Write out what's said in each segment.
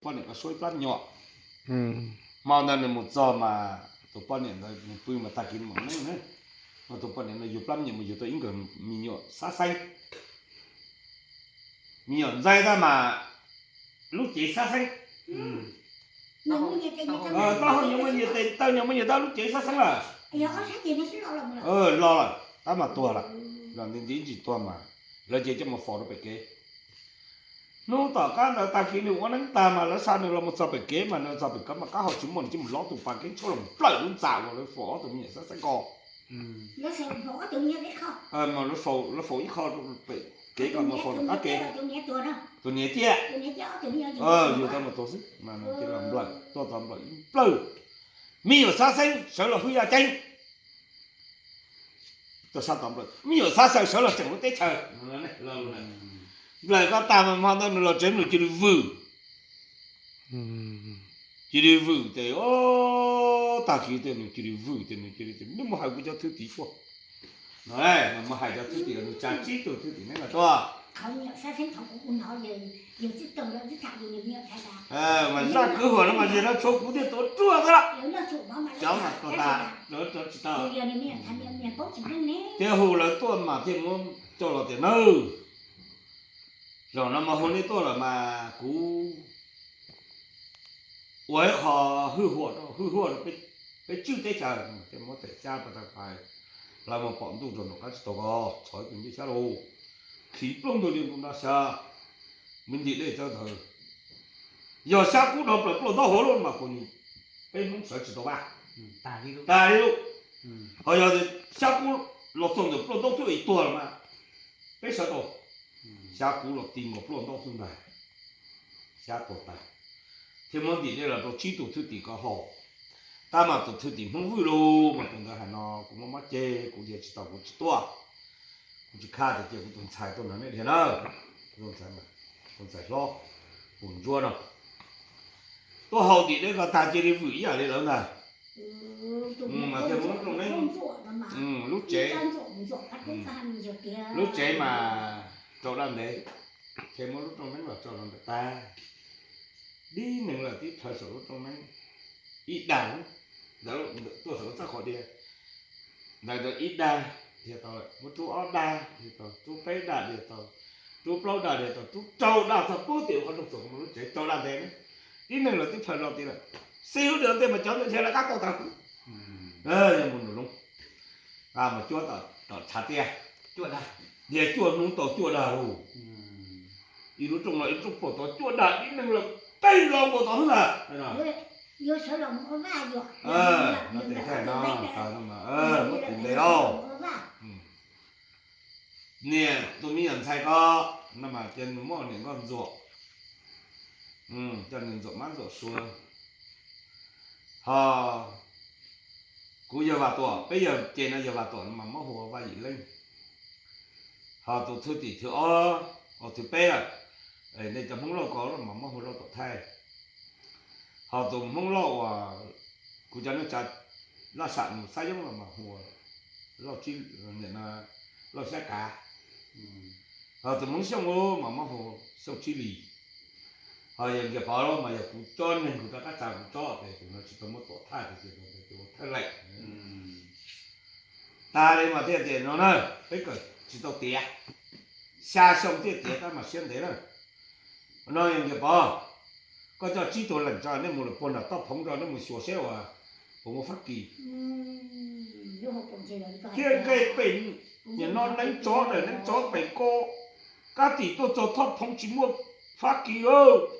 poj niam ko suab ib plab me nyuam. Hmo ntawd nws mus txog mas tus poj niam ntawd nws pw mas tag kis mus neeb na, mas tus poj niam no yug plab me nyuam mus yug tau ib nkawm me nyuam xab xeeb. Me nyuam ntxaij tab mas lub cev xab xeeb. Taub hau nyuag muaj nyias tes, taw nyuag muaj nyias tab lub cev xab xeeb lawm. Los lawm, tab mas tuag lawm. Los nti nti ntsis tuag mas lawv ces coj mus faus rau pem kev. Hnub tom qab ntawd tag kis nws ua neeb tag mas lawv xa nws los mus txog pem kev mas nws txog pem kev mas qab hau tsis muaj, nws cia mus lov tus pas kev tshuab los plawm lub ntxa uas lawv faus ob tug me nyuam xab xeeb ko. Lawv faus ib qho pem kev ko mas faus rau qab kev. Tus niam ciaj, yug tau mus tus xwb mas nws cia los nplawm, tuaj tau nplawm ib plawg. Me nyuam xab xeeb sawv los hwj yaj ceeb. Me nyuam xab xeeb sawv los tseem lub teb chaws. Nplawm ko tag mas hmo ntawd nws los tsev nws cia li vwm, cia li vwm tes, tag kis tes nws cia li vwm tes nws cia li, neb mus hais kuv cov thwj tim tuaj. Nws mus hais cov thwj tim, nws tsa tsib tug thwj tim neeb los tuaj. Mas zaj kwv huam no mas yog lawv tshuav kuv thiaj tuav ruaj xwb lawm. Cov mas tuag tas, lawv rov tsis tau. Thiaj hu lawv tuaj mas thiaj muab coj los tias nawb, zaum no mas hu nej tuaj lawm mas kuv ua ib qho hwj huam, hwj huam rau peb tswj teb chaws, thiaj muab them xyab pas tag pais, lawv mus pom ntuj rau nram qab tsis tau ko, txhov tus ncej xyab lauj, khi plooj ntug li ntu nra xya, me ntim dej txawb ntawd. Yog xyab kub dhov plaws pluaj ntaub hauv lawm mas kuv, peb Hmoob sawv tsis tau vaj, tag li lauj. Ho yog xyab kub los txog ntawm pluaj ntaub xwb es tuag lawm mas peb sawv tau. Xyab kub los ti nkaus pluaj ntaub xwb ntag, xyab tuag tag. Thiaj muab ntim dej los rau tsib tug thwj tim ko haus. Tab mas tus thwj tim Hmoob Vwj lauj mas tus ntawd hais no, kuv muaj mob ceg, kuv dhia tsis tau, kuv tsis tuaj. Kuv tsis khaj tias cia kuv tus ntxhais tuaj nrog nej dhia na. Kuv tus ntxhais, tus ntxhais hlob, tus ntsuab no tuaj haus ntim dej ko tag cia li vwm ib yam li lawv ntag. Mas thiaj muab lub rooj neeb, lub tsev, lub tsev mas rau daj ntev, thiaj muab lub rooj neeb los tso rau ntawm tag. Dib neeg lawm tib plhaw saum lub rooj neeb ib dag, ntawd tuaj saum txaj qhov diav, ntawd ib dag, dhia tau, muab rub ob dag, dhia tau rub peb dag, dhia tau rub plaub dag, dhia tau rub rau dag txog pub tim qhov rooj txuas mus lub tsev rau dag ntev ne. Dib neeg lawm tib plhaw los tid lawm, xib hwb dhia ntej mas cov ntawd dhia lawv qab tau tag huv. Yog mus nram loo, mas cuab tom tshav tiaj, dhia cuaj hnub tau cuaj dag lauj. Ib lub rooj los ib lub rooj puag tod cuaj dag, dib neeg lawm tej los nkaus tod xwb ntag. Niam tus me nyuam ntxhais ko no mas cia nws muab niam nkauj ntxuam, coj nws ntxuam mab ntxuam suav. Ho kuv yog Vam Tuam, peb yog ces no yog Vam Tuam no mas muab hu ua Vaj Yim Leej. Ho tus thwj tim thib ob, thib peb lawm, nej cov Hmoob Lauj ko mas muab hu Lauj Tuam Thaij. Ho tus Hmoob Lauj uas kuv cov neej tsa Laj Sam mus Xab Yoob los mas hu ua Lauj Xyab Kav. Ho tus Hmoob Xyooj mas muab hu Xyooj Tsib Lis. Ho yog Nkias Pov mas yog kuv cob neeg, kuv rov qab tsa kuv cob tes tus no tsis tau muab Tuam Thaij, tus tus tus Thaij Leem. Tas li mas thiaj tias no na, peb kawm tsis tau tiav, xya xyoo thiaj tiav tab mas siab ntev na. No yog Nkias Pov, koj coj tsib tug leem tso, nej mus lawm puag nram Toj Phoov tso, nej mus xyuas seb uas puas muaj Fab Kis. Thiab nqe pem, nim no neeb tsov daws neeb tsov pem ko, kab tim tuaj txog Toj Phoov tsis muaj Fab Kis,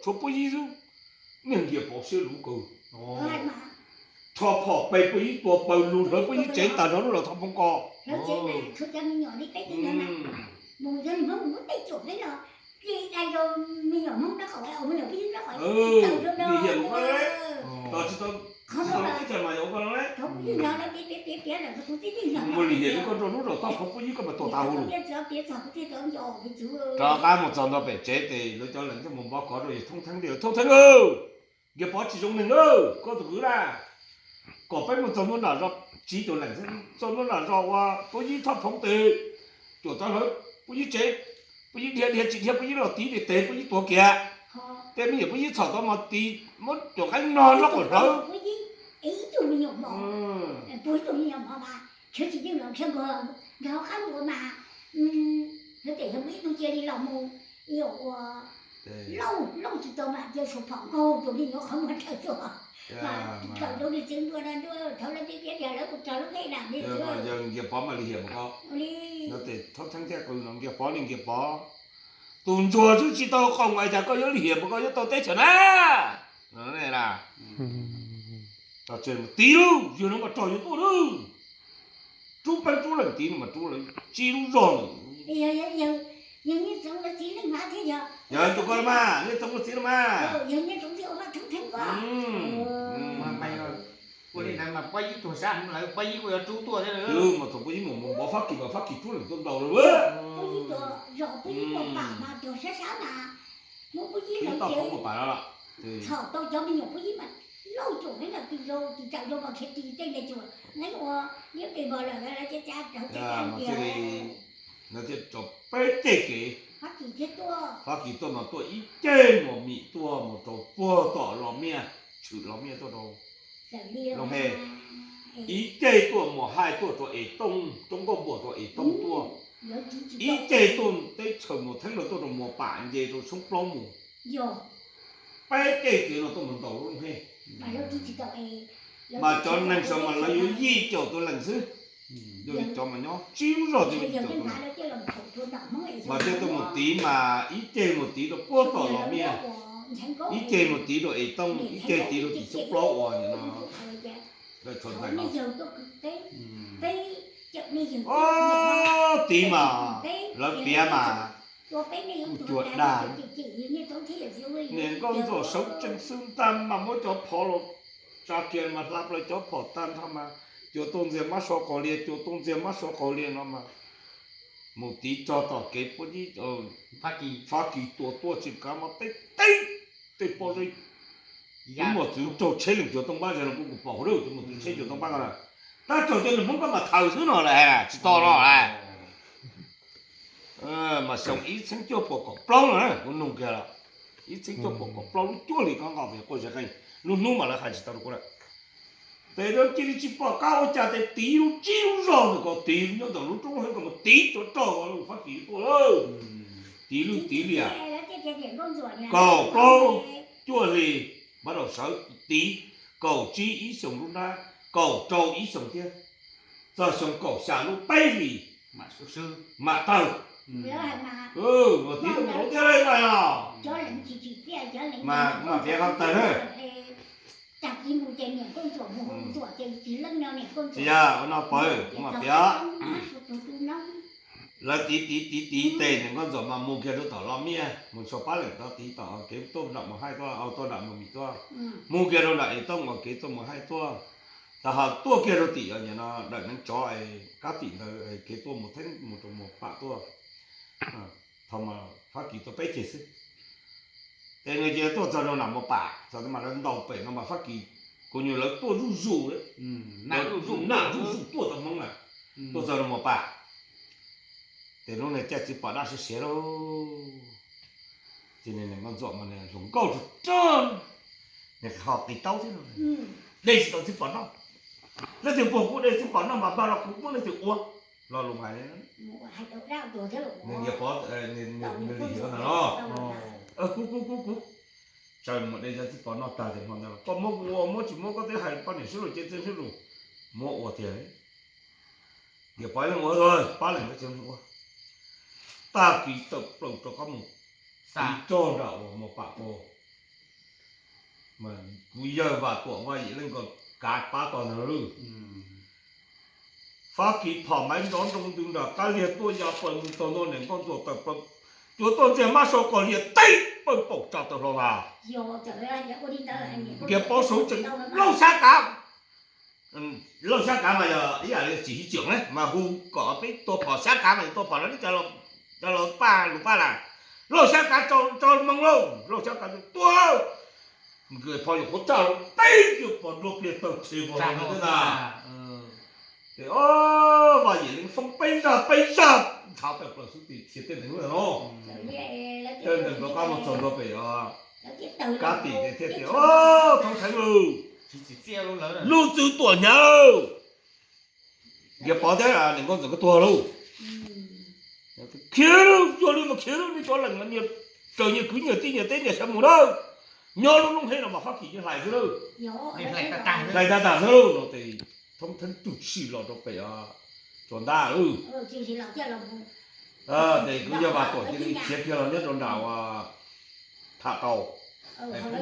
tshuav puab yib xwb. Niag Nkias Pov siab luv kawg, rho phom pe puab yib tua paws lug hlawv puab yib tsev tag nrho lub los Toj Phoov ko. Lim hiam mus koj, tos tsis tau, tsis tau teb chaws mas yog ua koj no le. Mus lim hiam li koj rau lub zos Toj Phoov puab yib koj mas tuag tas huv lug. Rov qab mus txog ntua pem tsev tes lawv cov leej twg mus npov kov rau yawg Thoob Theeb tias, Thoob Theeb, Nkias Pov tsis zoo neeg, koj tus kwv na, kom peb mus txog ntua nram zos, tsiv tus leej xwb, txog ntua nram zos uas puab yib Toj Phoov tes, cuam tau hlawv puab yib tsev, puab yib dhia dhia tsis dhia puab yib los tiv tes puab yib tuag kiag. Tej me nyuam pub yib txhom tau mas tis muab cov qaib no loj kom hlawv. Ib tug me nyuam mov, pub ib tug me nyuam mov mas tshwj tsis yeej los nrhiav nkuag nrog qab nkuag mas yuav tsum yog muaj ib tug cia li los mus, ib yam ua lauj lauj tsis tau mas cia saum phom nkaug tus me nyuam qhov muag raws tuaj. Mas kawm rau niag txiv nplua no nruab thaum lawv pib piab tias lawv kuj tso lub nqe dam li. Yawg Nkias Pov mas lim hiam mas koj, no tes thob theeb thiab qw no Nkias Pov li Nkias Pov, tus ntsuag twb tsis tau qaum ais cas koj yuav lim hiam mas koj yuav tau teb chaws na. Tiv lub yawg no mas rog yuav tuaj lawm. Rub peeb rub leej tiv no mas rub lawv tsib lub zog lawm. Yog tus ko los mas, Nyiaj Txoov lawv txiv los mas. Ua li ntawd mas pob yib tuag sab heev lawm, pob yib kuj yuav rub tuaj thiab. Mas thaum pob yib mus mus npov Fab Kis mas Fab Kis rub leej tuaj ntaus lawm. Ib tau qhov muaj pam no los txhom tau cov me nyuam pub yib mas lauj cuam neb ntawm tus zoo tus tsawm zoo mas khiav tis tej ntawd cuam neb ua liab pes npog lawm lawv thiaj li, lawv thiaj tso peb ceg kev. Fab Kis tuaj mas tuaj ib ceg mos mim tuaj mus rau puag tom Los Miaj, tshwm Los Miaj tuaj rau Looj Hej, ib ceg tuaj mus Haij tuaj rau Es Tooj, roob Nkauj Npuas rau Es Tooj tuaj, ib ceg tuaj teb chaws mus Theeb Laug tuaj rau Muas Pam nce rau Xyoob Plaub mus. Peb ceg kev no tuaj mus ntaus Looj Hej. Mas cov neeg saum mas lawv yuav yim caum tus leej xwb. Yog li cov mas nyob tsib lub zog twb yim caum tus leej. Mas thiaj tuaj mus tiv mas ib ceg mus tiv rau puag tom Los Miaj, ib ceg mus tiv rau Es Tooj, ib ceg tiv rau tim Xyoob Plaub uas nim no lawv tshuav ntxhais no. Tiv mas lawv piav mas kuj cua dag. Niam Nkauj Ntxuam sawv tsees xwb ntag mas muab cov phom los tsa kiag mas hla plaws cov phom tag nrho mas cua tuaj ntxias mab so qaus lias, cua tuaj ntxias mab so qaus lias no mas mus tiv tso tom kev puab ib Fab Kis tua tuaj tsis kav mas teb teb tej pob zeb. Cov mos txwv raug tsheb leej cuag tooj npab zes los kuj kuv pom hauv lawm, cov mos txwv tsheb cuag tooj npab ko na, tab raug cov neeg Hmoob koj mas thaws xwb no lawm tsis to no. Mas xyoo ib txheeb cuaj puas kaum plaub no kuv nug kiag los, ib txheeb cuaj puas kaum plaub lub cuaj hli koj nqa mus quaj zes qeej, lub hnub mas lawv hais tsis tau rau kuv lawm. Tes lawv cia li tsis pom qab ua cas tes tiv lub tsib lub zog ntawm ko, tiv nyob ntawm lub roob Looj Hej ko mus tiv cov rog Fab Kis tuaj lawm. Tiv lwj tiv liam, kaum plaub cuaj hli, npaj rau sawv tiv, kaum tsib ib xyoos lub nrab, kaum rau ib xyoos thiab, txog xyoo kaum xya lub peb hlis mam tawg. Tiv rau mus lub tiab lawm os. Mas piav qhov tawg na. Tsis yog ua no pawg kuv mam piav. Lawv tiv tiv tiv tiv tes Niam Nkauj Ntxuam mas mus kiag rau tom Los Miaj, mus txog pab leem tod tiv tom kev tuaj nram Mus Haij tuaj, tuaj nram Mus Mim tuaj, mus kiag rau nram Es Tooj uas kev tuaj Mus Haij tuaj. Tag ho tuaj kiag rau tim no dawm neev tsov kab tim ntawd kev tuaj mus Theeb mus rau Muas Pam tuaj. Thaum mas Fab Kis tuaj peb ceg xwb. Ces nws ces tuaj txog rau nram Muas Pam, txog mas lawv ntaus pem no mas Fab Kis kuv nyuam lawv tuaj zuj zus, zuj zus tuaj tau Hmoob na, tuaj txog rau Muas Pam. Ces lub niag caij txiv pom daj siav siav lauj, ces Niam Nkauj Ntxuam mas hluas nkauj rog rog, nws ho qis taub thiab, de tsis tau txiv pom noj. Leej twg puag kuv de txiv pom noj mas npaj los kuv muab leej twg ua. Lo lus hais li, nws nyias pov, nws lim hiam ntag los, kuv kuv kuv kuv, tsaws mus de cov txiv pom noj tag ces hmo ntawd los koj muab kuv ua, muab tsis muab koj twb hais poj niam sib lus cev txeeb sib lus, muab ua tiag. Nyias pov leej ua, pab leej ua, tag kis tawm plaws rov qab mus tiv rog nram uas Muas Pam pem. Kuv yawg Vam Tuam Vaj Yim Leej ko kav pab tog ntag lauj. Fab Kis phom maiv nrov nroo ntws nram qab liag tuaj ya plaws mus txog ntua Niam Nkauj Ntxuam tawm plaws, cuav tuaj ntxiag mab sau qog liag teb pawg paum tsa tawm hlo ntag. Nkias Pov sawv tsees, Lauj Xyab Kav. Lauj Xyab Kav mas yog ib yam li tsis hiv tseem ne mas hu kom peb tua phom Xyab Kav mas tua phom los neb cov laus paj lus paj las. Lauj Xyab Kav tso moo lauj, Lauj Xyab Kav tua. Nkias Pov yuav qhuav tsa los teb cuag pom nrog pliag tawg rhe vog xwb ntag. Ces Vaj Yim Leej foob peb zaj peb zaj ntshav tawm plaws xwb tim khiav tej ntawd lub ntawd no. Tej ntawd nrov qab mus txog ntua pem os, Kab tim thiaj tias, Thoob Theeb, lub txwv tuam hnyawv, Nkias Pov thiab Niam Nkauj Ntxawm koj tuag lauj. Khiav lauj, yog li mas khiav lauj, nej cov leej niag raws nyias kwv nyias tij nyias teb nyias xyaw mus na. Nyob lub noob hej no mas Fab Kis yeej hlais xwb lauj, hlais tag tag xwb lauj no ces Thoob Theeb tub sij los rau pem tsuas ntaj lauj. Ces kuv yawg Vam Tuam cia li khiav kiag los nyob rau nram uas tham tau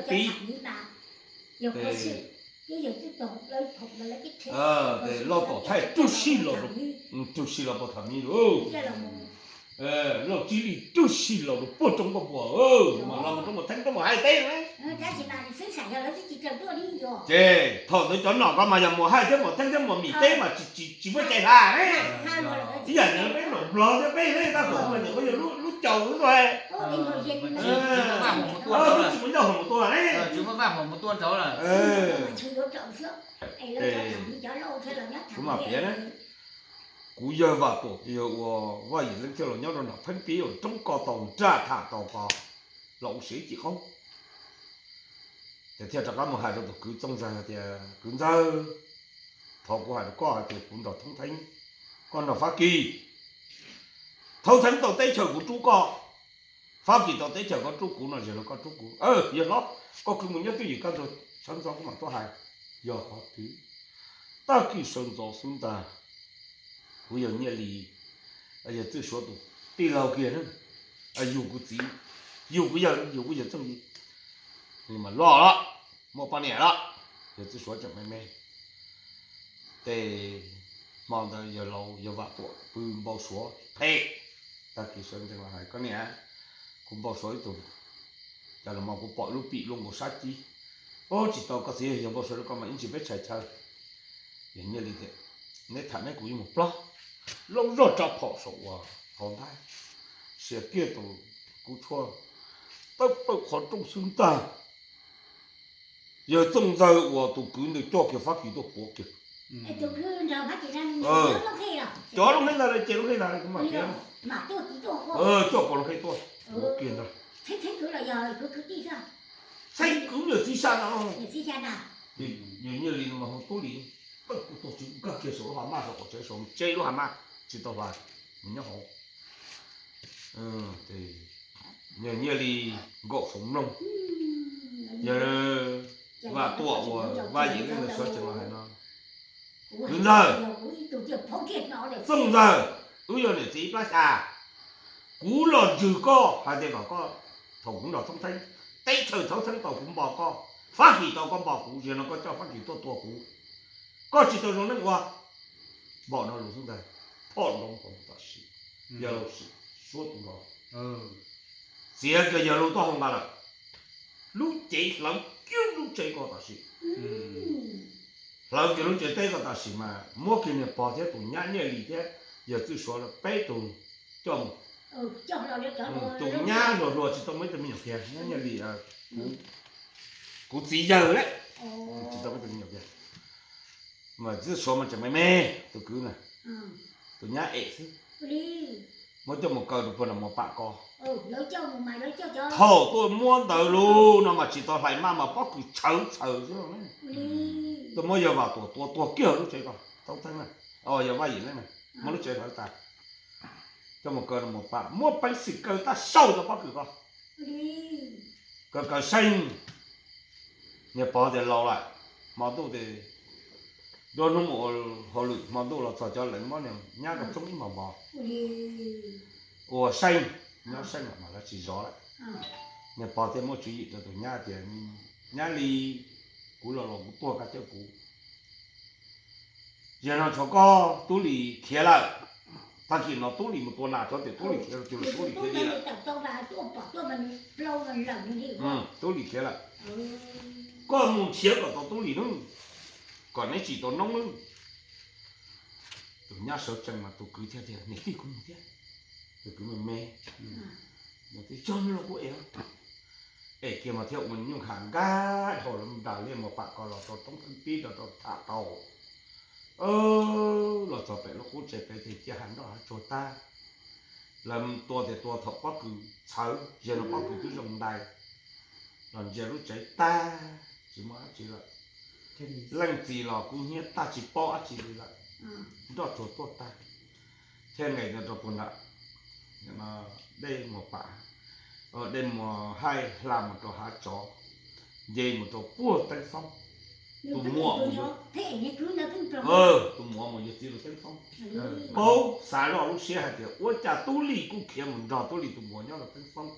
pib. Lauj Tom Thaij tub sij los, tub sij los puag tham mi lauj. Lauj Tsib Lis tub sij los rau puag roob Nkauj Npua, mas los mus rau Muas Theeb roob Muas Haij teb na. Ces thaum ntawd cov nom ko mas yog Muas Haij thiab Muas Theeb thiab Muas Mim teb mas tsis muaj cai hla ne. Ib yam li peb nom Nplog thiab peb ne, tab tom mas nyuam qhuav yog lub caum xwb. Tsis muaj ncauj hauv mus tua ne. Kuv mam piav ne, kuv yawg Vam Tuam yog ua Vaj Yim Leej thiaj los nyob rau nram Pheeb Pib uas roob ko tau nraj tham tau ko los ua si ib cim qoob. Ces thiaj rov qab mus hais rau tus kwv Txooj Ntxawg hais tias, Kwv Ntxawg, thov kuv hais rau koj hais tias kuv nrog Thoob Theeb, koj nrog Fab Kis, Thoob Theeb tau teb chaws kuv rub koj, Fab Kis tau teb chaws koj rub kuv no, zaum no koj rub kuv. Yawg hlob, koj khwv mus nyob twj ywm kaj ntug, sawv ntxov kuv mam tuaj hais. Yog qhov twg? Tag kis sawv ntxov xwb ntag, kuv yawg Nyiaj Lis, yawg Txwj Suav tus tij laug kiag na, yug kuv txiv, yug kuv yawg, yug kuv yawg Txooj Ntxawg, nws mas loj lawm, muaj poj niam lawm, yawg Txwj Suav tseem me me. Ces hmo ntawd yawg laus yawg Vam Tuam pw npau suav phem. Tag kis sawv ntxees los hais, Koj niam, kuv npau suav ib tug, cas los mas kuv pom ib lub pim luaj nkaus sab cib. Ub, tsis tau, koj txiv yawg npau suav rau koj mas ib ntsis peb tshais chaw. Yawg Nyiaj Lis tias, Neb tham neb, kuv yuav mus plob, loob zoj rab phom saum uas hauv ntaib, sia kiag tus kub tshuaj, tawb plaws qhov rooj xwb ntag. Yawg Txooj Ntxawg uas tus kwv ntawd coj kiag Fab Kis tuaj puav kiag. Cov lub nqe ntag, ces lub nqe ntag kuv mam piav, coj puav lub nqe tuaj puav kiag ntag. Txheeb kwv niam txiv xya no. Yawg Nyiaj Lis no mas hu Tub Lis, tawb kuj tuag tsis nkag kiag saum lub hav maj, saum qaum tsev, saum tsev lub hav maj tsis tau hlais, mus nyob hauv. Yawg Nyiaj Lis nkaum saum mloog, yawg Vam Tuam uas Vaj Yim Leej ntawd sawv tsees los hais no, Kwv Ntxawg, Txooj Ntxawg, wb yog niam txiv ib plab xya. Kuv los ntswg koj hais tias kom koj, thaum kuv nrog Thoob Theeb, teb chaws Thoob Theeb tau kuv npo koj, Fab Kis tau koj npo kuv, zaum no koj coj Fab Kis tuaj tua kuv, koj tsis tau zoo neej ua. Npaum no lus xwb ntag, phom nroo hauv tam sim, yawg laus suab tus nkaus, txiav kiag yawg laus taub hau nqa lawm, lub cev hlawv kiag lub tsev ko tam sim. Hlawv kiag lub tsev teb ko tam sim mas muab kiag niag pog thiab tus nyab Nyiaj Lis thiab yawg Txwj Suav lawv peb tug coj mus. Tus nyab hluas hluas tsis tau muaj ib tug me nyuam kiag, nyab Nyiaj Lis, kuv txiv yawg lawm, tsis tau muaj ib tug me nyuam kiag. Mas Txwj Suav mas tseem me me, tus kwv na, tus nyab em xwb. Muab coj mus kaw rau puag nram Muas Pam ko. Thaum tuaj muab ntawd lug no mas tsis tau hlais maj mas pob kws tshawv txhaws xwb. Tuaj muab yawg Vam Tuam tua tuag kiag lub tsev ko, Thoob Theeb na, yog Vaj Yim Leej na, muab lub tsev hlawv tas, coj mus kaw rau Muas Pam, muab peev xwm kaw tag saum cov pob kws ko. Kaw kaw seej, niag pog tias laus lawm, hmo ntuj tias, nruab hnub mus ua hauj lwm, hmo ntuj los txog cov leev muab niag nyab ko tsoob ib hmos mov. Ua seej, nyob seej los mas lawv tsis zov lawm. Niag pog thiaj muaj tswv yim rau tus nyab tias, Nyab Lis, kuv los los kuv tuag koj cawm kuv. Zaum no tshuav koj, Tub Lis khiav lawm. Tag kis no Tub Lis mus tua nas tshuav tias Tub Lis khiav, tus Tub Lis khiav li lawm. Tub Lis khiav lawm. Koj mus nrhiav kom tau Tub Lis nawb, kom neb tsim tau noob nawb. Tus nyab sawv tsees mas tus kwv thiaj tias, Niam tij, kuv mus thiab. Tus kwv me me, Yog no los kuv es, es kiag mas thiaj ua nyuj nkhav nkag dhau lawv nram liaj Muas Pam ko los rau roob Theeb Pib rau rau tham tau. Los txog pem lub qub tsev pem ces cia hav nroj hav tsuag tag. Lawv tua tias tua thaum pob kws txhawv, zaum no pob kws twb zoo ntais. los ntsia lub tsev tag, tsis muaj dab tsi lawm. Leej txiv los kub hnyiab tag tsis paub dab tsi li lawm, nroj tsuag tuaj tag, thiaj nqes rau puag nram dej muag pam, dej muag haij hla mus rau hav tsov, nce mus rau puag teeb foob. Tus muam, tus muam mus yuav txiv rau teeb foob. Paub xav zoj lub siab hais tias ua cas Tub Lis kuj khiav mus nrog Tub Lis tus muam nyob rau teeb foob.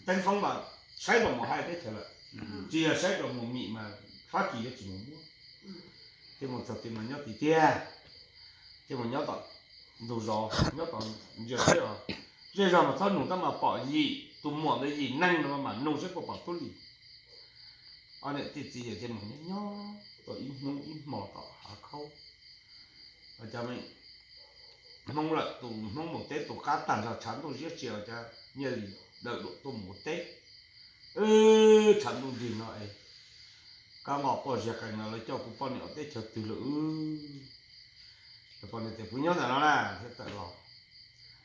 Teeb foob mas saib rau mus haij teb chaws lawm, tsis yog saib rau mus mim mas Fab Kis yuav tsis mus muab. Thiaj mus txog tim mas nyob tim tiag, thiaj mus nyob tom ntug zos, nyob tom ntsia saib os. Zej zog mas txhob nug tab mas pom yim tus muam ntawd yim neeg no mam nug saib puas pom Tub Lis. Ob niam tij txiv yawm thiaj mus nyob nyob tau ib hnub ib hmo tom hav khaub. Ua cas Hmoob lawm, tus Hmoob mus teb tus qab tag nrho, tshav ntuj siab tsia, ua cas Nyiaj Lis dawm duam tuaj mus ua teb. Tshav ntuj nrig no es kab nqos poj ziag qees no lawv coj kuv poj niam ua teb chaws twg lawm. Poj niam tias kuv nyob ntawm no na, thiaj tawm los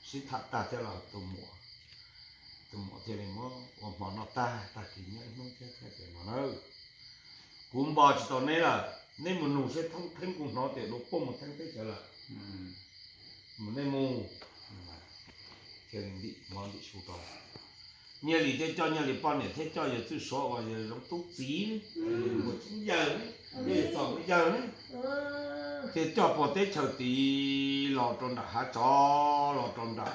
sib tham tag thiab los tus muam, tus muam thiaj li muab ua hmo noj tag, tag kis nyob ib hnub thiab thiaj tias no na, kuv npo tsis tau neb lawm, neb mus nug seb Thoob Theeb, kuv hnov tias dua puag mus Theeb teb chaws lawm. Mus, nej mus. Thiaj li ntim hmo ntim su rau. Nyiaj Lis thiaj coj Nyiaj Lis poj niam thiab coj yawg Txwj Suav uas yog Zoov Tub txiv, ua txiv yawg ne, yog Txos yawg ne, thiaj coj puag teb chaws tid los rau nram hav tsov, los rau nram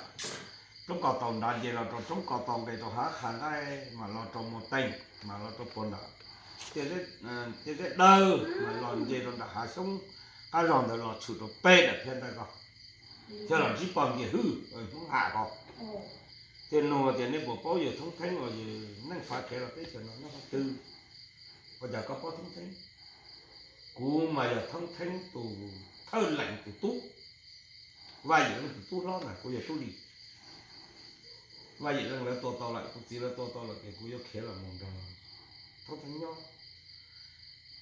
roob ko taus nrad, nce los rau roob ko taus nqes rau hav qha nqaij mas los rau Muas Teem mas los rau puag nram Tiaj Zeb Dawg mas los nce rau nram hav xyoob qab zog ntawd los tshwm rau pem daim phiaj ntawd ko, thiaj los ntsib pog Nkiag Hwj Hmoob Ham ko. Thiaj nug tias nej puas paub yawg Thoob Theeb uas yawg Neej Fav khiav los teb chaws no nyob qhov twg? Ua cas koj paub Thoob Theeb? Kuv mas yog Thoob Theeb tus thawj lees tus tub, Vaj Yim Leej tus tub hlob ntag, kuv yog Tub Lis. Vaj Yim Leej lawv tua tau lawm, kuv txiv lawv tua tau lawm ces kuv yuav khiav los mus nrog Thoob Theeb nyob.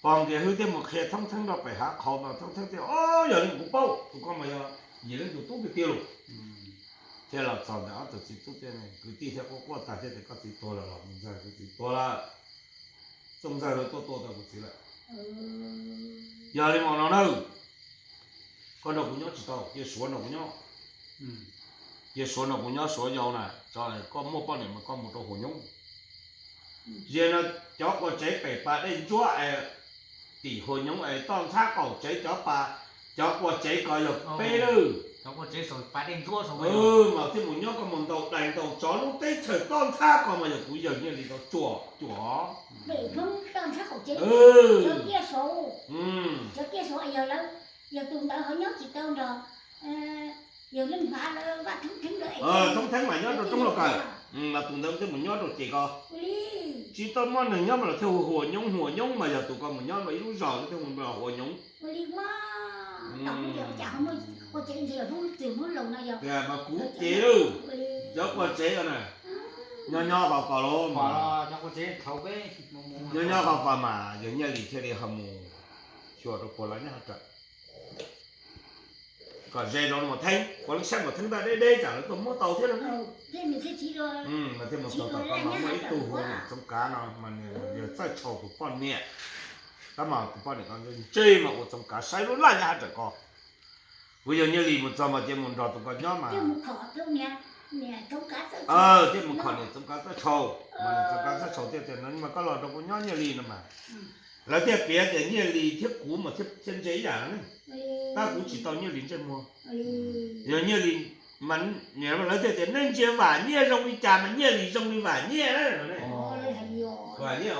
Pog Nkiag Hwj thiaj mus qhia Thoob Theeb rau pem hav qhaus mas Thoob Theeb thiaj, o, yog li kuv paub, tus ko mas yog Yim Leej tus tub tiag tiag lauj. Thiaj los txog ntawm ob tug txiv tub thiab kwv tij thiaj quaj quaj tag thiab tias koj txiv tuag lawm los mus ntxawg, kuv txiv tuag lawm, txooj ntxawg lawv tuaj tua tau kuv txiv lawm. Yog li mas no na, koj nrog kuv nyob tsis tau, cia Suav nrog kuv nyob. Cia Suav nrog kuv nyob, Suav yau na, koj muaj poj niam mas koj mus rau Huas Nyob. Yog no cov qua tsev pem pas dej ntsuab es tim Huas Nyob es toj ntxhab qaum tsev cov pas, cov qua tsev ko yog peb lawm. Mas thiaj mus nyob, koj mus ntaus dais ntaus tsov lub teb chaws toj ntxhab ko mas yog kuv yawg Nyiaj Lis tau cuam cuam. Thoob Theeb mas nyob rau roob Lauj Kaws, mas tus ntawd thiaj mus nyob rau ces ko. Tsis tau muaj neeg nyob mas los thiaj hu Huas Nyob, Huas Nyob mas yog tus ko mus nyob rau ib lub zos thiaj hu Huas Nyob. Tias mas kuv ces cov qua tsev na, nyob nyob qhov ko los mas, nyob nyob qhov ko mas yawg Nyiaj Lis thiaj li ho mus xyuas rau puag lawv nyob hauv tsev kom ze rau Muas Theeb, puav leej saib Muas Theeb ntaj deb deb tsam lawv tuaj muab tau thiab no. Mas thiaj mus txog tom ko mas muaj ib tug hu ua niam Txoov Kav no mas nws yog Txawj Tshau tus poj niam. Tab mas tus poj niam ko ntse mas ua Txoov Kav saib lub laj nyob hauv tsev ko. Kuv yawg Nyiaj Lis mus txog mas cia mus nrog tus ko nyob mas thiaj mus khom niam Txoov Kav Txawj Tshau, mas niam Txoov Kav Txawj Tshau thiaj tias no mas koj los nrog kuv nyob Nyiaj Lis no mas. Lawv thiaj piav tias Nyiaj Lis thiab kuv mas thiaj ntse ib yam ne, tab kuv tsis tau Nyiaj Lis ntsej muag. Yog Nyiaj Lis mas lawv thiaj tias nej ntsia Vam Nyiaj zoo li cas mas Nyiaj Lis zoo li Vam Nyiaj na. Vam Nyiaj,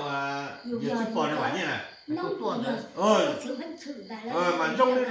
yog tsis pom ne Vam Nyiaj na, mas zoo li